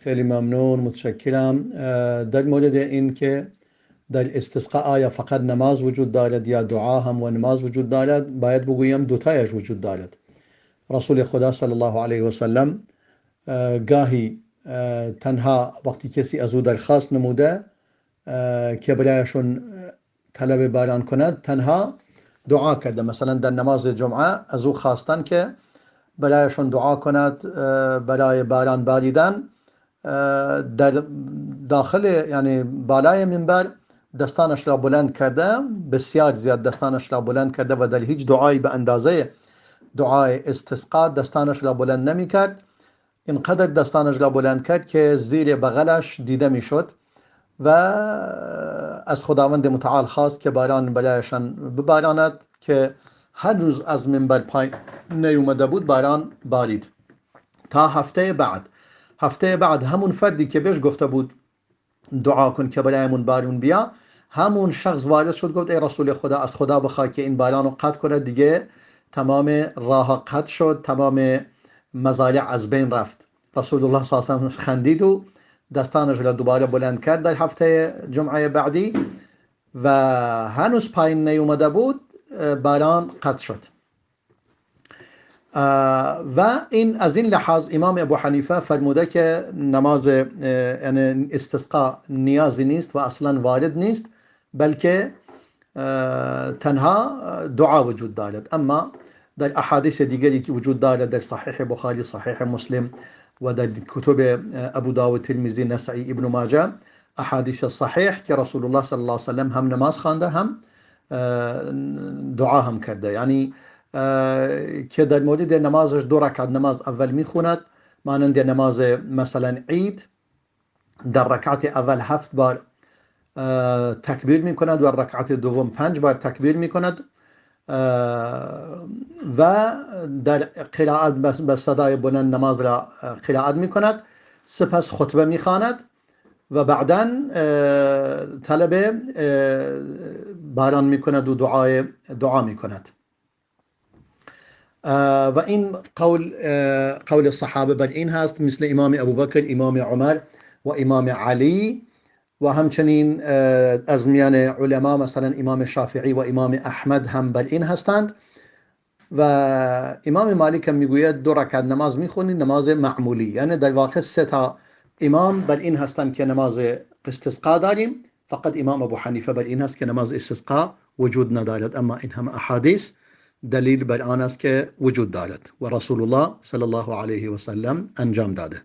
خیلی ممنون، متشکرم. در مورد این که در استسقا آیا فقط نماز وجود دارد یا دعا هم و نماز وجود دارد، باید بگویم دوتایش وجود دارد. رسول خدا صلی الله علیه و سلم گاهی تنها وقتی کسی از او درخواست نموده که برایشون طلب باران کند، تنها دعا کرده. مثلا در نماز جمعه از او خواستن که برایشون دعا کند برای باران باریدن، در داخل یعنی بالای منبر دستانش را بلند کرده، بسیار زیاد دستانش را بلند کرده و در هیچ دعایی به اندازه دعای استسقا دستانش را بلند نمی کرد. اینقدر دستانش را بلند کرد که زیر بغلش دیده میشد و از خداوند متعال خواست که باران برایشان بباراند که هر روز از منبر پایین نیومده بود باران بارید تا هفته بعد. هفته بعد همون فردی که بهش گفته بود دعا کن که برایمون بارون بیا، همون شخص وارد شد گفت ای رسول خدا، از خدا بخواه که این باران رو قطع کنه، دیگه تمام راه قطع شد، تمام مزارع از بین رفت. رسول الله صلی الله علیه و سلم خندید و دستانش را دوباره بلند کرد در هفته جمعه بعدی و هنوز پایین نیومده بود باران قطع شد. و این از این لحاظ امام ابو حنیفه فرموده که نماز یعنی استسقا نیازی نیست و اصلا وارد نیست، بلکه تنها دعا وجود دارد. اما در احادیث دیگری که وجود دارد در صحیح بخاری، صحیح مسلم و در کتب ابو داود، ترمذی، نسائی، ابن ماجه، احادیث صحیح که رسول الله صلی الله علیه و سلم هم نماز خوانده هم دعا هم کرده، یعنی که در مورد نمازش دو رکعت نماز اول میخوند مانند نماز مثلا عید، در رکعت اول 7 بار تکبیر میکند و رکعت دوم 5 بار تکبیر میکند و در قرائت به صدای بلند نماز را قرائت میکند، سپس خطبه میخواند و بعدا طلب باران میکند و دعا میکند. و این قول صحابه بر این هست، مثل امام ابوبکر، امام عمر و امام علی و همچنین از میان علما مثلا امام شافعی و امام احمد هم بر این هستند. و امام مالک هم میگوید 2 رکعت نماز میخونی، نماز معمولی، یعنی در واقع 3 تا امام بر این هستند که نماز استسقا داریم، فقط امام ابو حنیفه بر این هست که نماز استسقا وجود ندارد. اما این هم احادیث دلیل بر آن است که وجود دارد و رسول الله صلی الله علیه و سلم انجام داده.